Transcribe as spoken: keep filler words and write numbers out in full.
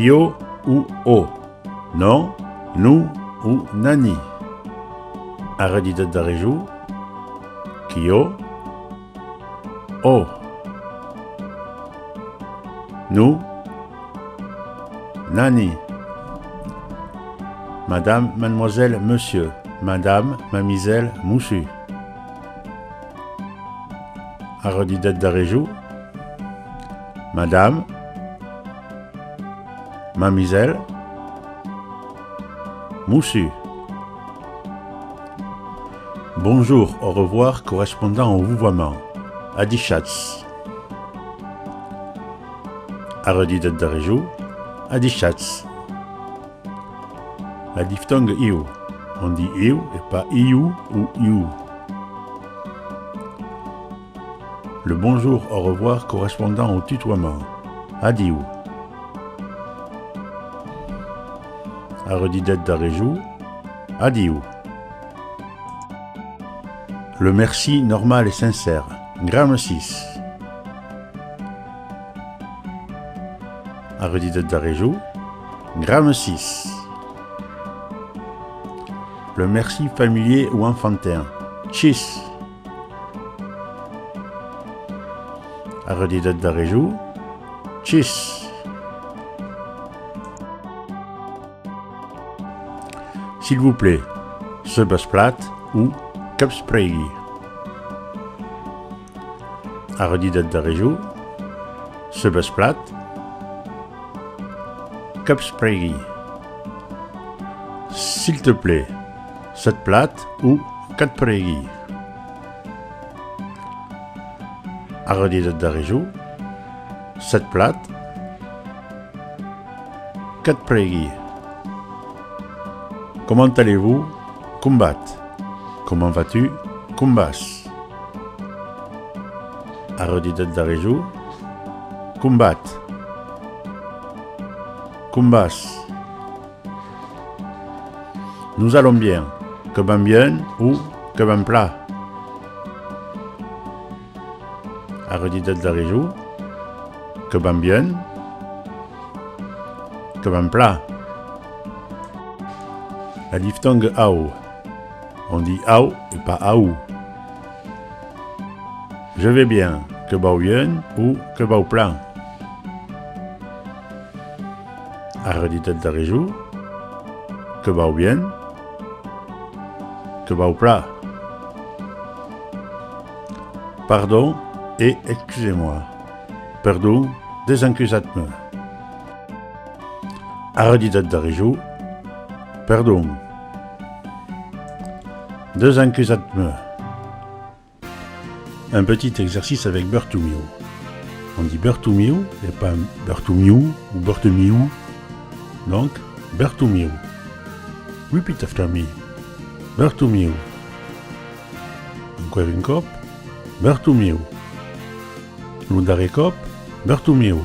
Io o o. Non, non o nani. Arreditz eth darrèr jorn. Io o. Non, nani. Madame, mademoiselle, monsieur. Madame, mamizèla, mossur. Arreditz eth darrèr jorn. Madame, mamizèla, mossur. Bonjour, au revoir correspondant au vouvoiement. Adishatz. Arreditz eth darrèr jorn. Adishatz. La diphtongue iu. On dit iu et pas iu ou iu. Le bonjour, au revoir correspondant au tutoiement. Adiu. Arreditz eth darrèr jorn. Adiu. Le merci normal et sincère. Gramacis. Arreditz eth darrèr jorn. Gramacis. Le merci familier ou enfantin. Tchis. Arreditz eth darrèr jorn. Tchis. S'il vous plaît, se vos platz o que vos prègui. Arreditz eth darrèr jorn. Se vos platz, que vos prègui. S'il te plaît, se't platz o que't prègui. Arreditz eth darrèr jorn. Se't platz, que't prègui. Comment allez-vous? Com vatz? Comment vas-tu? Com vas? Arreditz eth darrèr jorn. Com vatz? Com vas? Nous allons bien. Que vam bien o que vam plan. Arreditz eth darrèr jorn. Que vam bien. Que vam plan. La diphtongue au. On dit au et pas au. Je vais bien. Que vau bien o que vau plan. Arreditz eth darrèr jorn. Que vau bien. Que vau plan. Pardon et excusez-moi. Perdon, desencusatz-me. Arreditz eth darrèr jorn. Perdon. Desencusatz-me. Un petit exercice avec Bertomiu. On dit Bertomiu et pas Bertomiu ou Bertomiu. Donc, Bertomiu. Repeat after me. Bertomiu. Enqüèra un còp. Bertomiu. Lo darrèr còp. Bertomiu.